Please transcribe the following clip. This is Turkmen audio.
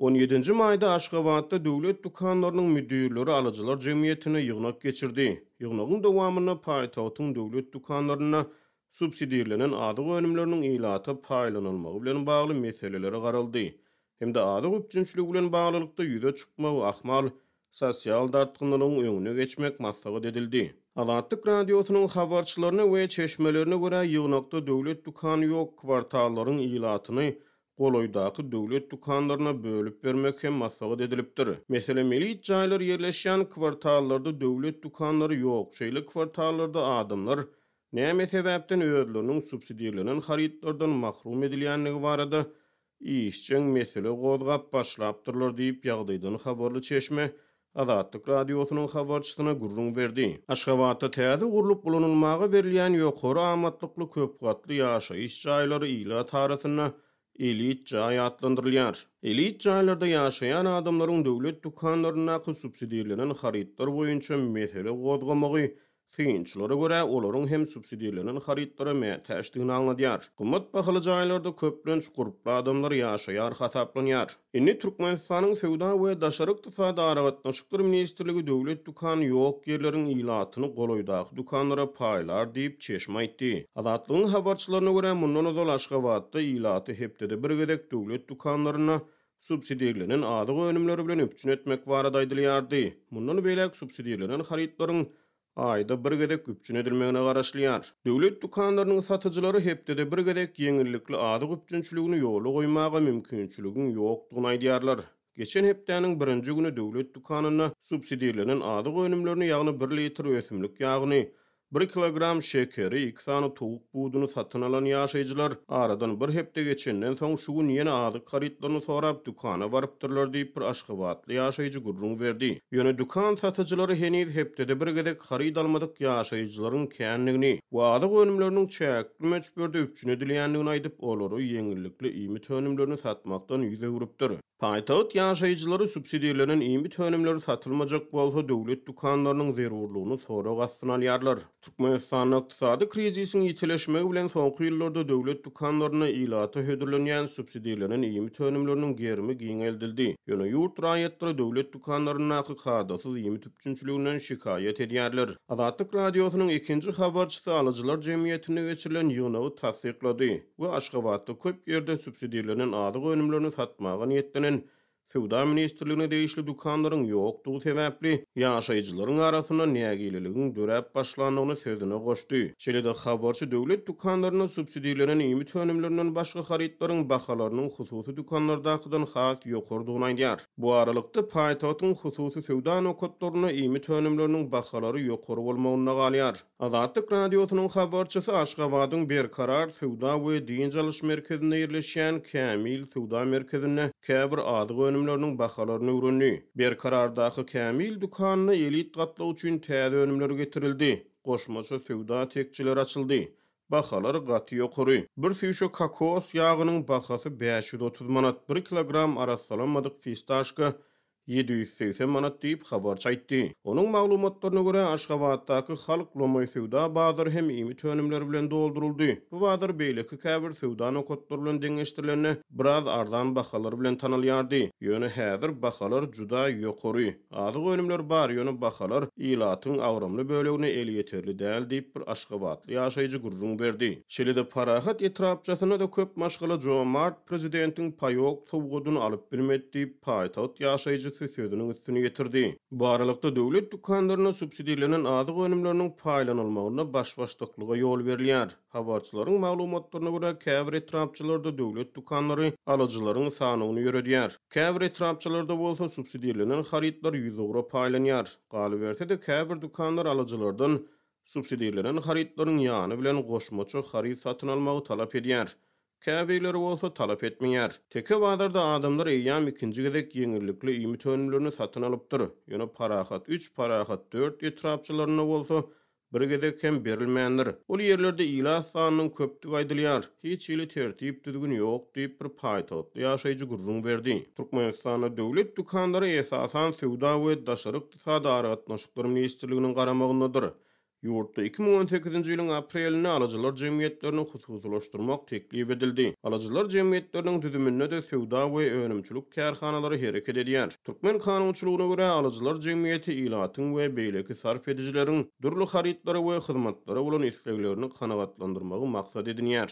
On ýedinji maýda Aşgabatda döwlet dükanlarynyň müdirleri alyjylar jemgyýetinde ýygnak geçirdi. Ýygnagyň dowamynda paýtagtyň döwlet dükanlarynda subsidirlenen azyk önümleriniň ilata paýlanylmagy bilen bagly meselelere garaldy hem-de azyk üpjünçiligi bilen baglylykda ýüze çykmagy ahmal sosial dartgynlylygyň öňüne geçmek maslahat edildi. Azatlyk Radiosynyň habarçylaryna we çeşmelerine görä, ýygnakda döwlet dükany ýok kwartallaryň ilatyny golaýdaky döwlet dükanlaryna bölüp bermek hem maslahat edilipdir. Meselem, elit jaýlar ýerleşýän kwartallarda döwlet dükanlary ýok, şeýle kwartallarda adamlar näme sebäpden özleriniň subsidirlenen harytlardan mahrum edilýändigi barada işjeň mesele gozgap başlapdyrlar diýip, ýagdaýdan habarly çeşme Azatlyk Radiosynyň habarçysyna gürrüň berdi. Aşgabatda täze gurlup ulanylmaga berilýän ýokary amatlykly köpgatly ýaşaýyş jaýlary ilat arasynda elit jaý atlandyrylýar. Elit jaýlarda ýaşaýan adamlaryň döwlet dükanlaryndaky subsidirlenen harytlar boýunça mesele gozgamagy Synçylara görä, olaryň hem subsidirlenen harytlara mätäçdigini aňladýar. Gymmat bahaly jaýlarda köplenç gurply adamlar ýaşaýar hasaplanýar. Indi Türkmenistanyň Söwda we daşary ykdysady aragatnaşyklar ministrligi döwlet dükany ýok ýerleriň ilatyny golaýdaky dükanlara paýlar diýip, çeşme aýtdy. Azatlygyň habarçylaryna görä, mundan ozal Aşgabatda ilaty hepdede bir gezek döwlet dükanlarynda subsidirlenen azyk önümleri bilen üpjün etmek barada aýdylýardy. Mundan beýläk subsidirlenen harytlaryň aýda bir gezek üpjün edilmegine garaşylýar. Döwlet dükanlarynyň satyjylary hepdede bir gezek ýeňillikli azyk üpjünçiligini ýola goýmaga mümkinçiligiň ýokdugyny aýdýarlar. Geçen hepdäniň birinji güni döwlet dükanynda subsidirlenen azyk önümlerini, ýagny bir litr ösümlik ýagyny, Bir kilogram şekeri, iki sany towuk buduny satyn alan ýaşaýjylar aradan bir hepde geçenden soň şu gün ýene azyk harytlaryny sorap dükana barypdyrlar diýip bir aşgabatly ýaşaýjy gürrüň berdi. Ýöne dükan satyjylary heniz hepdede bir gezek haryt almadyk ýaşaýjylaryň kändigini we azyk önümleriniň çäkli möçberde üpjün edilýändigini aýdyp, olara ýeňillikli iýmit önümlerini satmakdan ýüz öwrüpdir. Paýtagt ýaşaýjylary subsidirlenen iýmit önümleri satylmajak bolsa, döwlet dükanlarynyň zerurlygyny sorag astyna alýarlar. Türkmenistanda ykdysady krizisiň ýitileşmegi bilen soňky ýyllarda döwlet dükanlarynda ilata hödürlenýän subsidirlenen iýmit önümleriniň gerimi giňeldildi. Ýöne ýurt raýatlary döwlet dükanlaryndaky kadasyz iýmit üpjünçiliginden şikaýat edýärler. Azatlyk Radiosynyň ikinji habarçysy alyjylar jemgyýetinde geçirilen ýygnagy tassyklady. We Aşgabatda köp ýerde subsidirlenen azyk önümlerini satmaga niýetlenen Söwda ministrligine degişli dükanlaryň ýokdugy sebäpli, ýaşaýjylaryň arasynda nägileligiň döräp başlandygyny sözüne goşdy. Şeýle-de, habarçy döwlet dükanlarynda subsidirlenen iýmit önümlerinden başga harytlaryň bahalarynyň hususy dükanlardakydan has ýokarydygyny aýdýar. Bu aralykda, paýtagtyň hususy söwda nokatlarynda iýmit önümleriniň bahalary ýokary bolmagynda galýar. Azatlyk Radiosynyň habarçysy Aşgabadyň Berkarar söwda we dynç alyş merkezinde ýerleşýän Kämil söwda merkezinde käbir azyk önümleriniň bahalaryny öwrendi. Berkarardaky Kämil dükanynda elit gatlak üçin täze önümler getirildi, goşmaça söwda tekjeleri açyldy. Bahalar gaty ýokary. Bir süýşe kokos ýagynyň bahasy 530 manat, bir kilogram arassalanmadyk fistaşka 780 manat diýip, habarçy aýtdy. Onuň maglumatlaryna görä, Aşgabatdaky Halk lomaý söwda bazary hem iýmit önümleri bilen dolduryldy. Bu bazar beýleki käbir söwda nokatlary bilen deňeşdirilende, biraz arzan bahalar bilen tanalýardy. Ýöne häzir bahalar juda ýokary. Azyk önümleri bar, ýöne bahalar ilatyň agramly bölegine elýeterli däl diýip, bir aşgabatly ýaşaýjy gürrüň berdi. Şeýle-de Parahat etrapçasynda-da köp maşgala jomart prezidentiň paýok sowgadyny alyp bilmedi diýip, paýtagt ýaşaýjysy sözüniň üstüni ýetirdi. Bu aralykda, döwlet dükanlarynda subsidirlenen azyk önümleriniň paýlanylmagynda baş-başdaklyga ýol berilýär. Habarçylaryň maglumatlaryna görä, käbir etrapçalarda döwlet dükanlary alyjylaryň sanawyny ýöredýär. Käbir etrapçalarda bolsa subsidirlenen harytlar ýüzugra paýlanýar. Galyberse-de, käbir dükanlar alyjylardan subsidirlenen harytlaryň ýany bilen goşmaça haryt satyn almagy talap edýär. Käbirleri bolsa talap etmeýär. Teke bazarda adamlar eýýäm ikinji gezek ýeňillikli iýmit önümlerini satyn alypdyr. Ýöne Parahat üç, Parahat dört etrapçalarynda bolsa bir gezek hem berilmändir. Ol ýerlerde ilat sanynyň köpdügi aýdylýar. Hiç hili tertip-düzgün ýok diýip, bir paýtagtly ýaşaýjy gürrüň berdi. Türkmenistanda döwlet dükanlary esasan Söwda we daşary ykdysady aragatnaşyklar ministrliginiň garamagyndadyr. Ýurtda 2018-nji ýylyň aprelinde alyjylar jemgyýetlerini hususylaşdyrmak teklip edildi. Alyjylar jemgyýetleriniň düzüminde-de söwda we önümçilik kärhanalary hereket edýär. Türkmen kanunçylygyna görä, alyjylar jemgyýeti ilatyň we beýleki sarp edijileriň dürli harytlara we hyzmatlara bolan isleglerini kanagatlandyrmagy maksat edinýär.